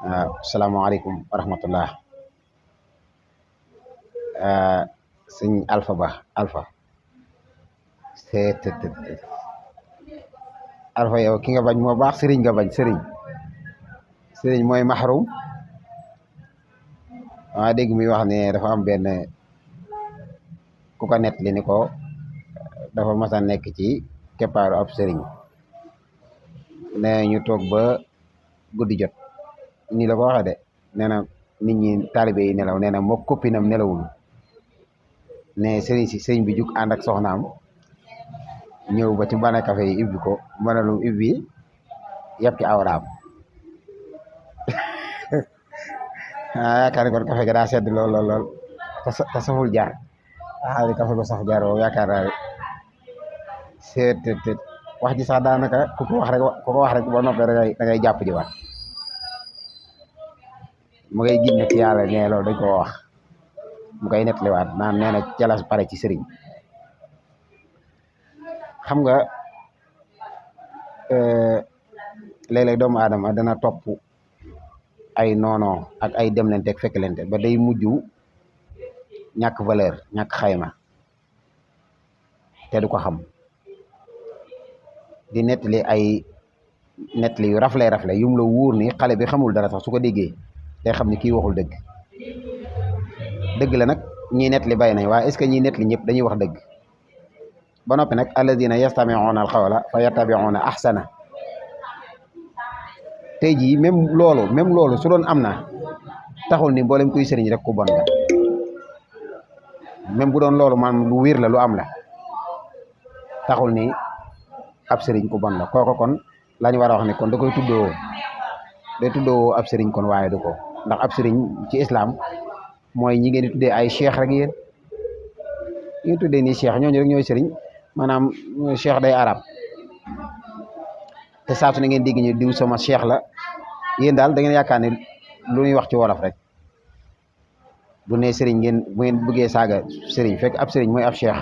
waaw salaamaaleykum wa rahmatullah. Sëñ Alpha Ba Alpha seet Alpha yow ki nga bañ moo baax sëriñ nga bañ sëriñ mooy maxrum. waa dégg muy wax ne dafa am benn ku ko nett li ni ko dafa mas a nekk ci keppaaru ab sëriñ ne ñu toog ba guddi jot nii la ko waxee de nee na nit ñi taalibe yi nelaw nee na moo koppinam nelawul ne sëriñ bi jug ànd ak soxnaam ñëw ba ci mbana café yi ibbi ko mbanalum ibbi yàpp ci awraam yaakaar ni kon café ga daa sedd lool te saful jaar di café ba saf jaar boobu yaakaar naa seet wax ji sax daanaka ku ko wax rek boo noppee da ngay jàpp ji waat mu ngay ginne ci yàlla ne loolu dañ ko wax mu koy nettaliwaat naan nee na jalas pare ci sëriñ xam nga léeg-léeg doomu aadama dana topp ay noono ak ay demlante ak fekklente ba day mujj ñàkk valeur ñàkk xayma te du ko xam di nettali ay nettali yu rafle yum la wóor ni xale bi xamul dara sax su ko déggee day xam ni kii waxul dëgg la nag ñii nettali bay nañ waaye est-ce que ñii nettali ñëpp dañuy wax dëgg ba noppi nag alladina yastami'una al-qawla fa yattabi'una ahsana tey jii même loolu su doon am na taxul ni mboolem kuy sëriñ rek ku bon la même bu doon loolu man lu wér la lu am la taxul ni ab sëriñ ku bon la kooko kon la ñu war a wax ne kon da koy tuddoo ab sëriñ kon waaye du ko ndax ab sëriñ ci islam mooy ñi ngeen di tuddee ay cheikh rek yéen ñu tuddee nii cheikh ñooñu rek ñooy sëriñ maanaam cheikh day arab te saa su ne ngeen dégg ñu diw sama cheikh la yéen daal da ngeen yaakaar ne lu ñuy wax ci wolof rek bu ne sëriñ bu ngeen bëggee saaga sëriñ fekk ab sëriñ mooy ab cheikh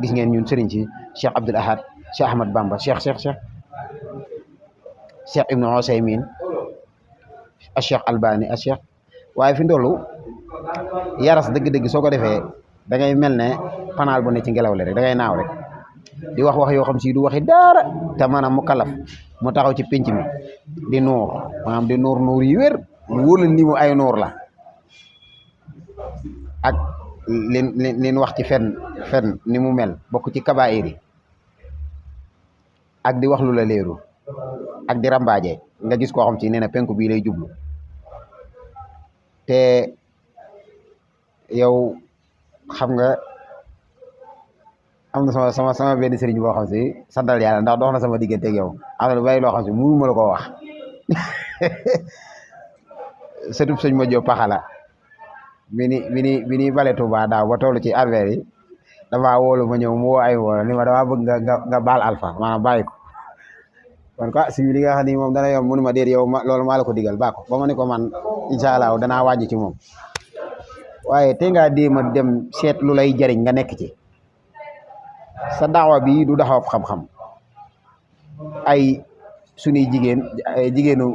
gis ngeen ñun sëriñ ci cheikh Abdul Ahad cheikh Ahmad Bamba cheikh Ibnu Usaymin a cheikh Albani a cheikh waaye fi ndollu yaras dëgg-dëgg soo ko defee da ngay mel ne panaal bu ne ci ngelaw li rek da ngay naaw rek di wax yoo xam si du waxi dara te maanaam mu kalaf mu taxaw ci pénc mi di nuur maanaam di nuur yi wér mu wóor la ni mu ay nuur la ak lin wax ci fen ni mu mel bokk ci kabaayir yi ak di wax lu la leeru ak di rambaaje nga gis koo xam ci nee na penku bii lay jublu te yow xam nga am na sama benn sëriñ boo xam si santal yàlla ndax dox na sama diggante ak yow am na lu bari loo xam si mënu ma la koo wax sëtub sëñ ma jóg paxala bi ni bale Tuuba daaw ba toll ci arver yi damaa wóolu ma ñëw mu woo ay wóolo ni ma damaa bëgg nga baal Alpha maanaam bàyyi ko kon quoi si li nga xam ni moom dana yomb mënu ma déet yow loolu maa la ko digal baa ko ba ma ne ko man incha allah danaa wàññi ci moom waaye te ngaa déema dem seet lu lay jariñ nga nekk ci sa daawa bi du daxaw xam-xam ay suñuy jigéenu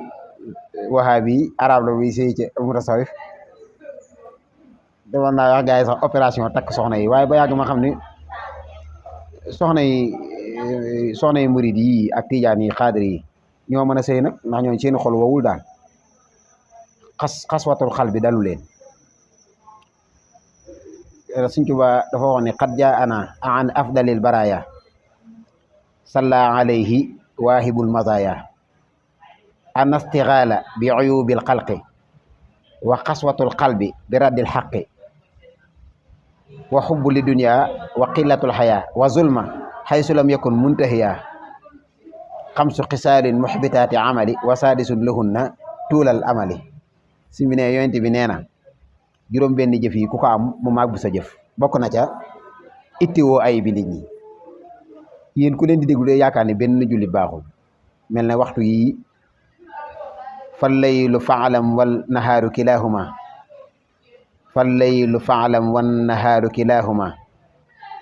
wahabi arab la bi sëy ci mutasawif demoon naa wax gars yi sax opération takk soxna yi waaye ba yàgg ma xam ne soxna yi murid yi ak tijaan yi xaadir yi ñoo mën a sëy nag ndax ñooñu seen xol wowul daal xaswatul xal bi dalu leen Sëñ Tuubaa dafa wax ne qad jaana an afdalil baraya salla alayhi waahibul mazaya an astighala bi uyubil xalqi wa xaswatul qalbi bi raddil xaqi wa xubbu li dunya wa qillatul xaya wa zulma xaysu lam yakun muntahiya xamsu xisaalin muxbitaati amali wa saadisun lahunna tuulal amali si bi ne yonent bi nee na juróom benn jëf yi ku ko am mu maag bu sa jëf bokk na ca ittiwoo ay bi nit ñi yéen ku leen di déglu de yaakaar ne benn jullit baaxul mel ne waxtu yi fal laylu faalam wal nahaaru kilahuma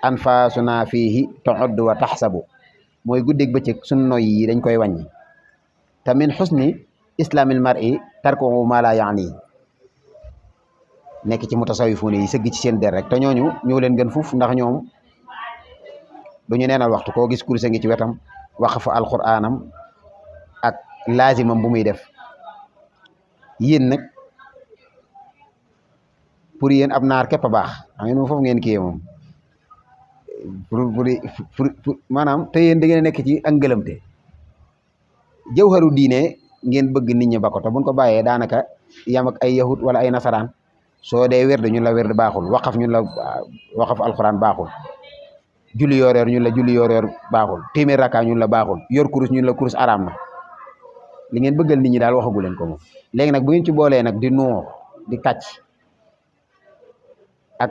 anfaasuna fiihi tu'uddu wa taxsabu mooy guddeeg bëccëg sunu noy yi dañ koy wàññi te min xusni islamil mar'i tarkuhu ma la yaani nekk ci mutasawwifuun yi sëgg ci seen der rek te ñooñu ñoo leen gën fuuf ndax ñoom du ñu neenal waxtu koo gis kurse ngi ci wetam wax fa alquraanam ak laazimam bu muy def yéen nag pour yéen ab naar képp a baax xam ngeen moom foofu ngeen kii moom pour maanaam te yéen da ngeen nekk ci ak ngëlëmte jawharu diine ngeen bëgg nit ñi ba ko te buñ ko bàyyee daanaka yam ak ay yahud wala ay nasaraan soo dee werd ñun la werd baaxul waqaf ñun la waqaf alquran baaxul julli yooreer ñun la julli yooreer baaxul téeméer rakka ñun la baaxul yor kurus ñun la kurus araam na li ngeen bëggal nit ñi daal waxagu leen ko moom léegi nag bu ngeen ci boolee nag di nuur di kàcc ak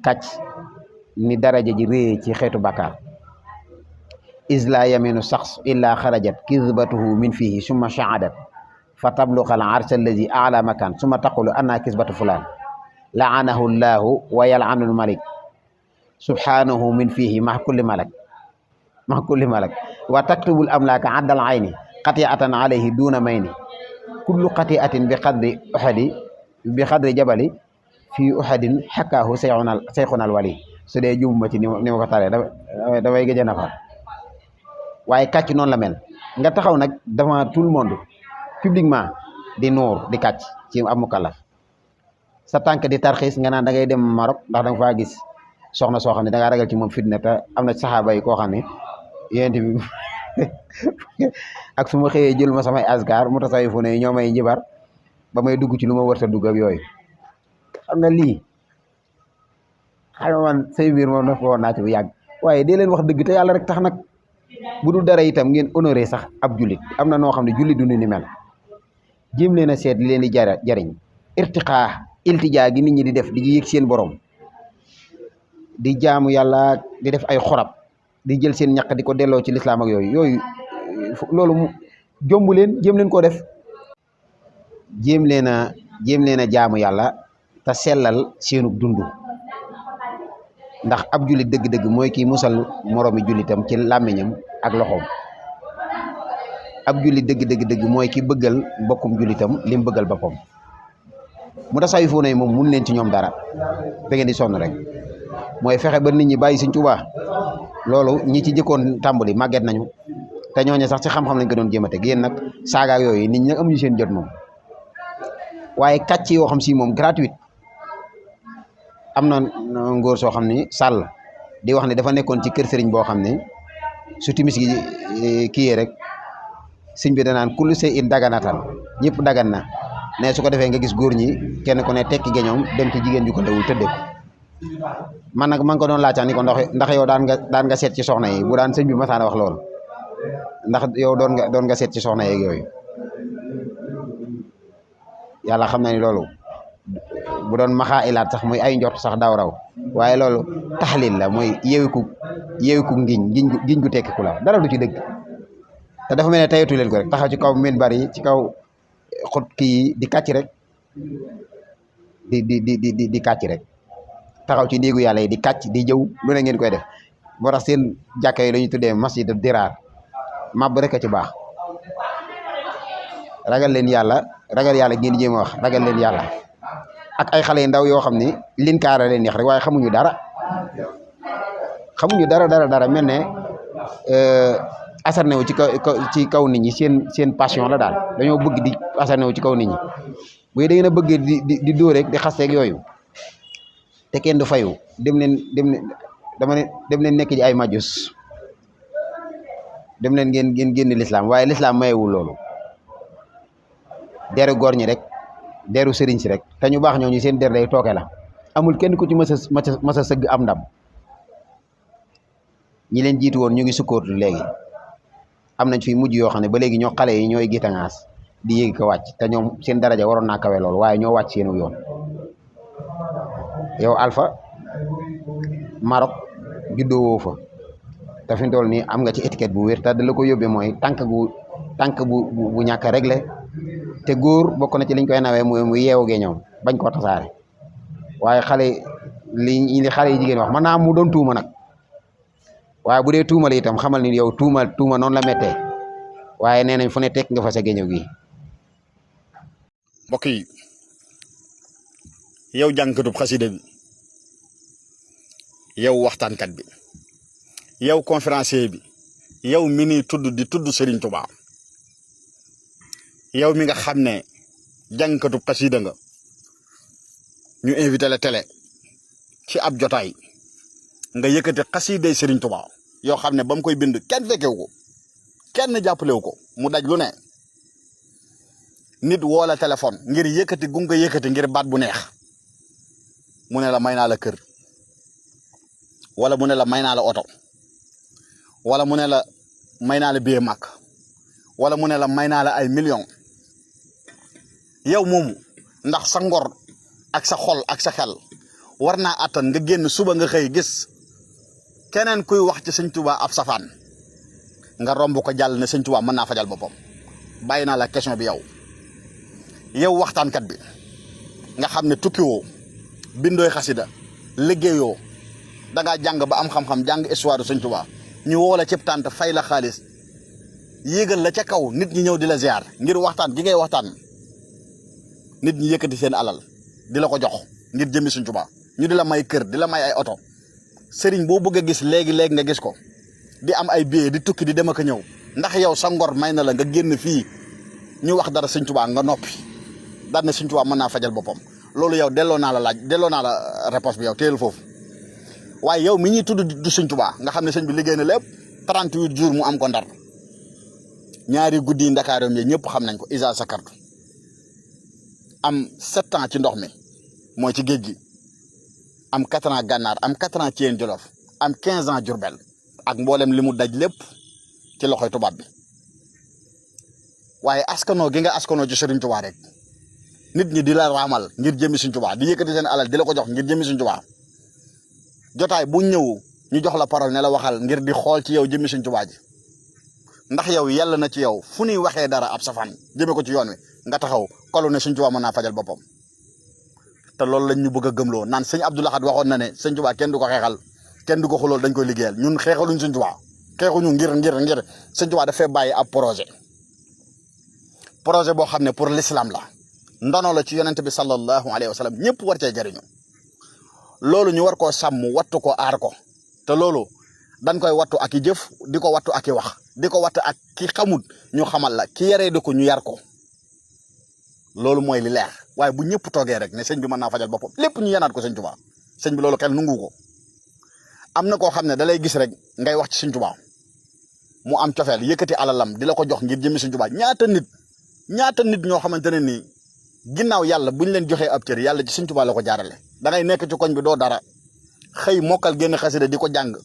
kàcc ni daraja ji réye ci xeetu bàkkaar isla yaminu sax illa xarajat kisbatuhu min fihi summa shaadat fa tabluqa al arsha allazi ala makan summa taqulu anna kisbatu fulan laanahu llahu wa yalanu al malik subhanahu min fihi ma kulli malak wa taktubul amlaka addal ayni qati'atan alayhi duna mayni kullu qati'atin bi qadri jabali fi uhadin xakkaahu seyxunal wali su dee jubuma ci ni ma ko taree damay gëj a nafar waaye kàcc noonu la mel nga taxaw nag devant tout le monde publiquement di nuur di kàcc ci am mukallaf sa tànk di tarxiis nga naan da ngay dem Maroc ndax da nga faa gis soxna soo xam ne da ngaa ragal ci moom fitna te am na saxaaba yi koo xam ne yéen bi ak su ma xëyee jël ma samay asgar mu tasawifu ne ñoo may njibar ba may dugg ci lu ma wërta dugg ak yooyu xam nga lii xam nga man say mbir moom daf ko woon naa ci bu yàgg waaye dee leen wax dëgg te yàlla rek tax nag bu dul dara itam ngeen honoré sax ab jullit am na noo xam ne jullit du ni mel jéem leen a seet li leen di jariñ irtiqaa iltijaa gi nit ñi di def di yëg seen borom di jaamu yàlla di def ay xorab di jël seen ñaq di ko delloo ci lislaam ak yooyu loolu jombu leen jéem leen koo def jéem leen a jaamu yàlla te sellal seenu dund ndax ab jullit dëgg-dëgg mooy kii musal moroomi jullitam ci làmmiñam ak loxoom ab jullit dëgg mooy ki bëggal mbokkum jullitam lim bëggal boppam mu tasawufoon moom mun leen ci ñoom dara da ngeen di sonn rek mooy fexe ba nit ñi bàyyi Sëñ Tuubaa loolu ñi ci jëkkoon tàmbali màgget nañu te ñooñu sax ci xam-xam lañ ko doon jéem a teg yéen nag saagaak yooyu nit ñi nag amuñu seen jot moom waaye kàcc yoo xam si moom gratuite am na ngóor soo xam ni sàll di wax ne dafa nekkoon ci kër sëriñ boo xam ne su timis gi kiyee rek sëñ bi danaan kullu say in daganatal ñëpp dagan na ne su ko defee nga gis góor ñi kenn ku ne tekki geñoom dem ci jigéen ju ko lewul tëddee ko man nag man ko doon laajtax ni ko ndax yow daan nga seet ci soxna yi bu daan sëñ bi masaana wax loolu ndax yow doon nga seet ci soxna yeeg yooyu yàlla xam na ni loolu bu doon maxaa ilaat sax muy ay njort sax daw raw waaye loolu taxlil la mooy yeewiku ngiñ gu tekkiku la dara du ci dëgg te dafa mel ne tayatu leen ko rek taxaw ci kaw minbar yi ci kaw xut kii di kàcc rek di kàcc rek taxaw ci néegu yàlla yi di kàcc di jëw lu ne ngeen koy def moo tax seen jàkka yi la ñuy tuddee masjid diraar màbb rek a ci baax ragal yàlla ngeen jéem a wax ragal leen yàlla ak ay xale yu ndaw yoo xam ne liñ kaara leen neex rek waaye xamuñu dara mel ne asarne wu ci kaw nit ñi seen passion la daal dañoo bëgg di asarne wu ci kaw nit ñi bu da ngeen a bëgg di dóor rek di xasteeg yooyu te kenn du fayu dem leen nekk ji ay majus dem leen ngeen génn lislaam waaye lislaam mayewul loolu deru góor ñi rek deru sëriñ si rek te ñu baax ñooñu seen der day tooke la amul kenn ku ci masa sëgg am ndam ñi leen jiitu woon ñu ngi sukkóorlu léegi am nañ fi mujj yoo xam ne ba léegi ñoo xale yi ñooy gitangaas di yéegi ko wàcc te ñoom seen daraja waroon naa kawe loolu waaye ñoo wàcc seenu yoon yow Alpha Maroc juddoo woo fa te fi mu toll nii am nga ci étiquette bu wér te da la ko yóbbee mooy tànk bu ñàkk a réglé te góor bokk na ci liñ koy nawee mu yeewu gee ñoom bañ koo tasaare waaye xale li xale yi jigéen wax mën naa mu doon tuuma nag waaye bu dee tuuma la itam xamal ni yow tuuma noonu la méttee waaye nee nañ fu ne tekk nga fa sa géñëw gi mbokk yi yow jànkatub xasida bi yow waxtaankat bi yow conférencier bi yow mi ni tudd di tudd Serigne Touba yow mi nga xam ne jànkatub xasida nga ñu invité la télé ci ab jotaay nga yëkkati xasiday Serigne Touba yoo xam ne ba mu koy bind kenn fekkewu ko kenn jàppalewu ko mu daj lu ne nit woo la téléphone ngir yëkkati gu nga yëkkati ngir baat bu neex mu ne la may naa la kër wala mu ne la may naa la oto wala mu ne la may naa la billet màkk wala mu ne la may naa la ay millions yow moomu ndax sa ngor ak sa xol ak sa xel war naa attan nga génn suba nga xëy gis keneen kuy wax ci Sëñ Tuubaa ab safaan nga romb ko jàll ne Sëñ Tuubaa mën naa fajal boppam bàyyi naa la question bi yow waxtaankat bi nga xam ne tukkiwoo bindooy xasida liggéeyoo da ngaa jàng ba am xam-xam jàng histoire Sëñ Tuubaa ñu woo la cib tànt fay la xaalis yéegal la ca kaw nit ñi ñëw di la ziar ngir waxtaan gi ngay waxtaan nit ñi yëkkati seen alal di la ko jox ngir jëmmi Sëñ Tuubaa ñu di la may kër di la may ay oto sëriñ boo bëgg a gis léegi-léegi nga gis ko di am ay billet di tukki di dem ak a ñëw ndax yow sa ngor may na la nga génn fii ñu wax dara Sëñ Tuubaa nga noppi daal ne Sëñ Tuubaa mën naa fajal boppam loolu yow delloo naa la réponse bi yow téyel foofu waaye yow mi ñuy tudd du Sëñ Tuubaa nga xam ne sëñ bi liggéey na lépp 38 jours mu am ko Ndar ñaari guddi yi Ndakaarom yi ñëpp xam nañ ko isa sakartu am 7 ans ci ndox mi mooy ci géej gi am 4 ans gànnaar am 4 ans ci yéen Jolof am 15 ans Jurbel ak mboolem li mu daj lépp ci loxoy tubaab bi waaye askanoo gi nga askanoo ci Sëriñ Tuubaa rek nit ñi di la raamal ngir jëmmi Sëñ Tuubaa di yëkkati seen alal di la ko jox ngir jëmmi Sëñ Tuubaa jotaay bu ñëw ñu jox la parole ne la waxal ngir di xool ci yow jëmmi Sëñ Tuubaa ji ndax yow yàlla na ci yow fu ñuy waxee dara ab safaan jëme ko ci yoon wi nga taxaw kolu ne Sëñ Tuubaa mën naa fajal boppam te loolu lañ ñu bëgg a gëmloo naan sëñ Abdou Lahad waxoon na ne Sëñ Tuubaa kenn du ko xeexal kenn du ko xulool dañ koy liggéeyal ñun xeexaluñ Sëñ Tuubaa xeexuñu ngir Sëñ Tuubaa dafay bàyyi ab projet boo xam ne pour l'islam la ndono la ci yonent bi sallallahu alayhi wa sallam ñëpp war cee jëriñu loolu ñu war koo sàmm wattu ko aar ko te loolu dañ koy wattu ak i jëf di ko wattu ak i wax di ko wattu ak ki xamut ñu xamal la ki yaree di ko ñu yar ko loolu mooy li leer waaye bu ñëpp toogee rek ne sëñ bi mën naa fajal boppam lépp ñu yanaat ko Sëñ Tuubaa sëñ bi loolu xel nungu ko am na koo xam ne da lay gis rek ngay wax ci Sëñ Tuubaa mu am cofeel yëkkati alalam di la ko jox ngir jëmi Sëñ Tuubaa ñaata nit ñoo xamante ne nii ginnaaw yàlla buñ leen joxee ab cër yàlla ci Sëñ Tuubaa la ko jaarale da ngay nekk ci koñ bi doo dara xëy mokkal génn xasida di ko jàng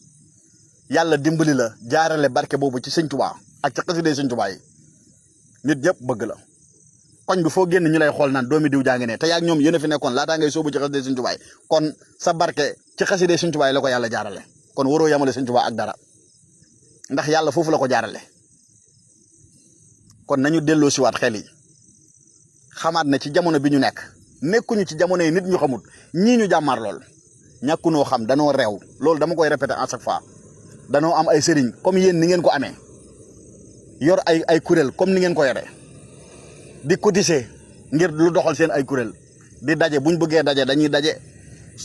yàlla dimbali la jaarale barke boobu ci Sëñ Tuubaa ak ci xasida Sëñ Tuubaa yi nit ñëpp bëgg la koñ bi foo génn ñu lay xool naan doomi diw jàng ne te yaa ñoom yéen a fi nekkoon laataa ngay sóobu ci xasida Sëñ Tuubaa yi kon sa barke ci xasida Sëñ Tuubaa yi la ko yàlla jaarale kon waroo yamale Sëñ Tuubaa ak dara ndax yàlla foofu la ko jaarale kon nañu delloo siwaat xel yi xamaat ne ci jamono bi ñu nekkuñu ci jamono yi nit ñu xamut ñii ñu jàmmaar lool ñàkkunoo xam danoo réew loolu dama koy répéter à chaque fois danoo am ay sëriñ comme yéen ni ngeen ko amee yor ay kuréel comme ni ngeen ko yoree di cotiser ngir lu doxal seen ay kuréel di daje buñ bëggee daje dañuy daje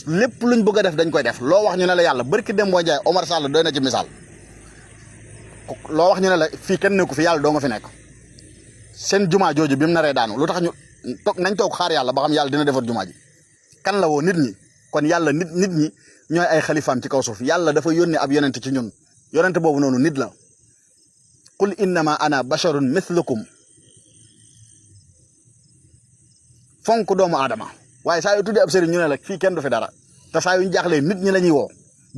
lépp luñ bëgg a def dañ koy def loo wax ñu ne la yàlla barki dem boo jaay Omar Sall doy na ci misaal loo wax ñu ne la fii kenn nekku fi yàlla doo nga fi nekk seen jumaa jooju bi mu naree daanu lu tax ñu nañ toog xaar yàlla ba xam yàlla dina defar jumaa ji kan la woo nit ñi kon yàlla nit ñi ñooy ay xalifaam ci kaw suuf yàlla dafa yónni ab yonent ci ñun yonent boobu noonu nit la qul innama ana basharun mithlukum fonk doomu aadama waaye saa yu tuddee ab sëriñ ñu ne la fii kenn du fi dara te saa yuñ jaaxlee nit ñi la ñuy woo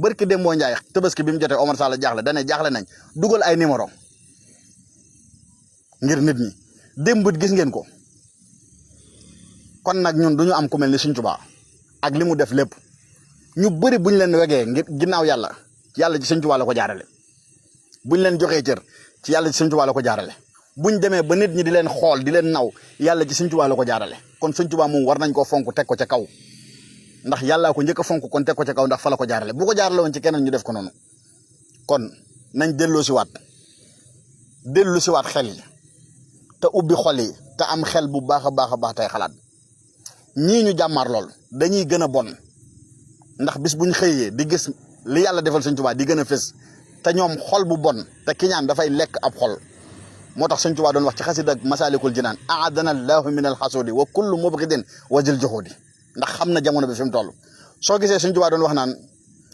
barki dem boo njaay tabaski bi mu jotee Omar Sall jaaxle dane jaaxle nañ dugal ay numéro ngir nit ñi démbut gis ngeen ko kon nag ñun duñu am ku mel ni Sëñ Tuubaa ak li mu def lépp ñu bëri buñ leen wegee ngir ginnaaw yàlla ci Sëñ Tuubaa la ko jaarale buñ leen joxee cër ci yàlla ci Sëñ Tuubaa la ko jaarale buñ demee ba nit ñi di leen xool di leen naw yàlla ci Sëñ Tuubaa la ko jaarale kon Sëñ Tuubaa moom war nañ koo fonk teg ko ca kaw ndax yàllaa ko njëkk a fonk kon teg ko ca kaw ndax fa la ko jaarale bu ko jaarale woon ci keneen ñu def ko noonu kon nañ delloo si waat xel yi te ubbi xol yi te am xel bu baax a baax a baax tey xalaat ñii ñu jàmmaar lool dañuy gën a bon ndax bis buñ xëyee di gis li yàlla defal Sëñ Tuubaa di gën a fës te ñoom xol bu bon te kiñaan dafay lekk ab xol moo tax Sëñ Tuubaa doon wax ci xasida ak Masaalikul Jinaan aadana allahu min alxasudi wa kullu mubghidin wajil juhudi ndax xam na jamono bi fi mu toll soo gisee Sëñ Tuubaa doon wax naan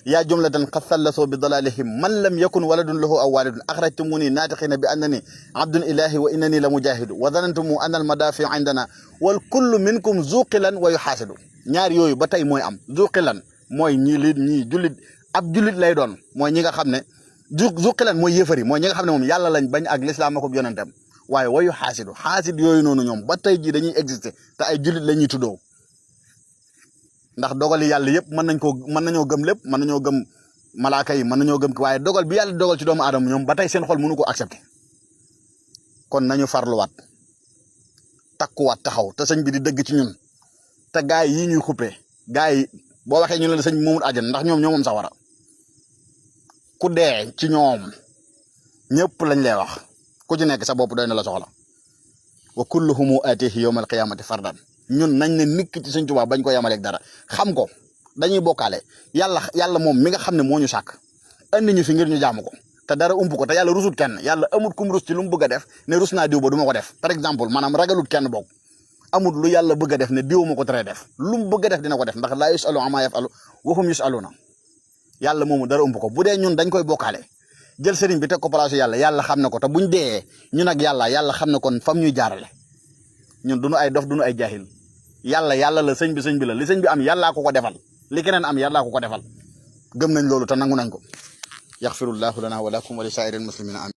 yaa jumlatan qad sallasoo bi dalalihim man lam yakun waladun lahu aw walidun axrajtumuni naatiqina bi annani abdun ilahi wa innani la mujahidu wa danantumu anna al madafi indana wal kullu minkum zuqilan wa yuxaasidu ñaar yooyu ba tey mooy am zuqilan mooy ñii jullit ab jullit lay doon mooy ñi nga xam ne zuqilan mooy yëfari mooy ñi nga xam ne moom yàlla lañ bañ ak lislaam ak yonentam waaye wa yuxaasidu xaasid yooyu noonu ñoom ba tey jii dañuy exister te ay jullit la ñuy tuddoo ndax dogali yàlla yëpp mën nañoo gëm lépp mën nañoo gëm malaaka yi mën nañoo gëm ki waaye dogal bi yàlla dogal ci doomu aadama ñoom ba tey seen xol mënu ko accepter kon nañu farluwaat takkuwaat taxaw te sëñ bi di dëgg ci ñun te gaay yi ñuy xuppee gaay yi boo waxee ñu leen sëñ moomul àjjana ndax ñoom ñoo moom sawara ku dee ci ñoom ñëpp lañ lay wax ku ci nekk sa bopp doy na la soxla wa kulluhum aatihi yawmal qiyaamati fardan ñun nañ ne nikk ci Sëñ Tuubaa bañ ko yamaleeg dara xam ko dañuy bokkaale yàlla moom mi nga xam ne moo ñu sàkk andi ñu fi ngir ñu jaamu ko te dara ump ko te yàlla rusut kenn yàlla amut kum rus ci lu mu bëgg a def ne rus naa diw ba du ma ko def par exemple maanaam ragalut kenn bokk amut lu yàlla bëgg a def ne diw ma ko tere def lu mu bëgg a def dina ko def ndax laa yusalu amaa yafalu wa hum yusaluna yàlla moomu dara ump ko bu dee ñun dañ koy bokkaale jël sëriñ bi teg ko place yàlla xam na ko te buñ dee ñun ak yàlla xam na kon fam ñuy jaarale ñun duñu ay dof duñu ay jaahil yàlla la sëñ bi la li sëñ bi am yàllaa ko defal li keneen am yàllaa ko defal gëm nañ loolu te nangu nañ ko yaxfirullahu lana wa lakum wa li saa'iril muslimina amin